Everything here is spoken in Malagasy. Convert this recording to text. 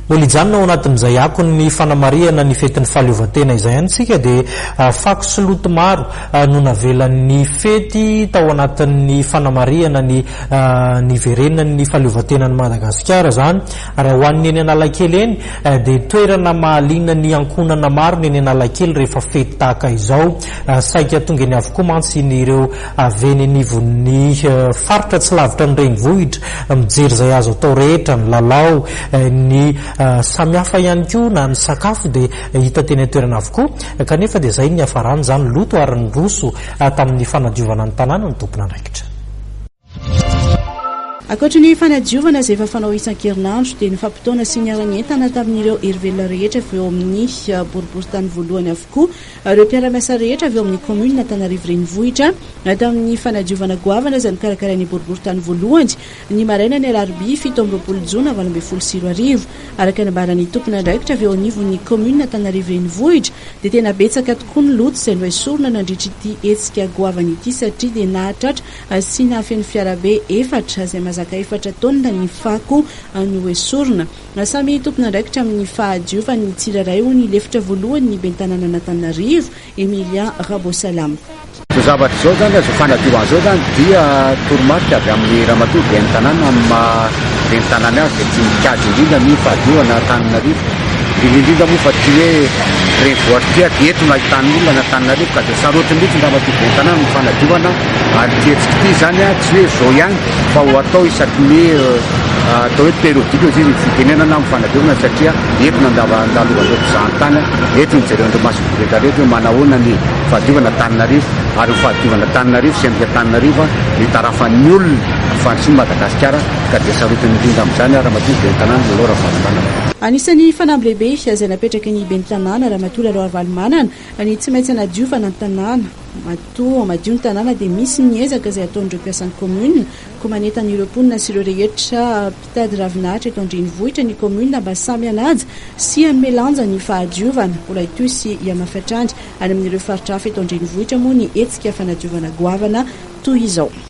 Mbola hijanona ao anatin'izay akon'ny fanamarihana ny fetin'ny fahaleovantena izay ihany isika dia fako sy loto maro no navelan'ny fety tao anatin'ny fanamarihana ny niverenan'ny fahaleovantenan'i Madagasikara izany. Raha ho an'ny eny Analakely eny dia toerana mahaliana ny ankohonana maro ny eny Analakely rehefa fety tahaka izao. Saika tonga eny avokoa mantsy ireo avy eny anivon'ny faritra tsy lavitra ny renivohitra, mijery izay azo atao rehetra, ny lalao, ny samihafa ihany koa na ny sakafo dia hita teny an-toerana avokoa, kanefa dia izay ny niafarany izany, loto ary niroso tamin'ny fanadiovana ny tanàna ny tompon'andraikitra. Ankoatry ny fanadiovana izay efa fanao isan-kerinandro dia nifampitaona sy niara-nientana tamin'ireo herivelona rehetra avy eo amin'ny boriborintany voalohany avokoa Ireo mpiara-miasa rehetra avy ao amin'ny kaominina Antananarivo Renivohitra tamin'ny fanadiovana goavana izay nokarakarain'ny boriborintany voalohany ny marainan'ny alarobia 27 jona 2018. Araka ny nambaran'ny tompon'andraikitra avy eo anivon'ny kaominina Antananarivo Renivohitra dia tena betsaka tokoa ny loto izay noesorina nandritra ity hetsika goavana ity satria dia nahatratra sy nahafeno fiarabe efatra izay mahazaka efatra taonina ny fako noesorina. Samy tompon'andraikitra amin'ny fahadiovany ny tsirairay hoy ny lefitra voalohany ny ben'ny tanànan'Antananarivo, Emilien Rabosalama. Izao zavatra izao izany, izao fanadiovana izao izany dia toromarika avy amin'ny ramatoa ben'ny tanàna amin'ny maha ben'ny tanàna azy izay tia mikajy indrindra ny fahadiovana Antananarivo. Indrindra indrindra moa fa ity hoe renivohitra ity ary eto no ahitan'ny olona an'Antananarivo ka dia sarotiny mihitsy ny ramatoa ben'ny tanàna amin'ny fanadiovana ary ity hetsika ity izany tsy hoe izao ihany fa ho atao isaky ny atao hoe périodique hoy izy ny fitenenana amin'ny fanadiovana satria eto no andalovan'ireo mpizahantany, eto no jeren'ireo masoivoho rehetra rehetra hoe manahoana ny fahadiovana Antananarivo ary ny fahadiovana Antananarivo sy endrika Antananarivo no itarafan'ny olona ny fandrosoan'i Madagasikara ka dia sarotiny indrindra amin'izany aho Ramatoa Ben'ny Tanàna Lalao Ravalomanana. Anisan'ny fanamby lehibe izay napetraky ny Ben'ny Tanàna Ramatoa Lalao Ravalomanana ny tsy maintsy hanadiovana ny tanàna. Matoa madio ny tanàna dia misy ny ezaka izay ataon'ireo mpiasan'ny kaominina koa manentana ireo mponina sy ireo rehetra mpitady ravinahitra eto an-drenivohitra ny kaominina mba samy hanaja sy hanome lanja ny fahadiovana. Mbola hitohy sy hihamafy hatrany any amin'ireo faritra hafa eto an-drenivohitra moa ny hetsika fanadiovana goavana toy izao.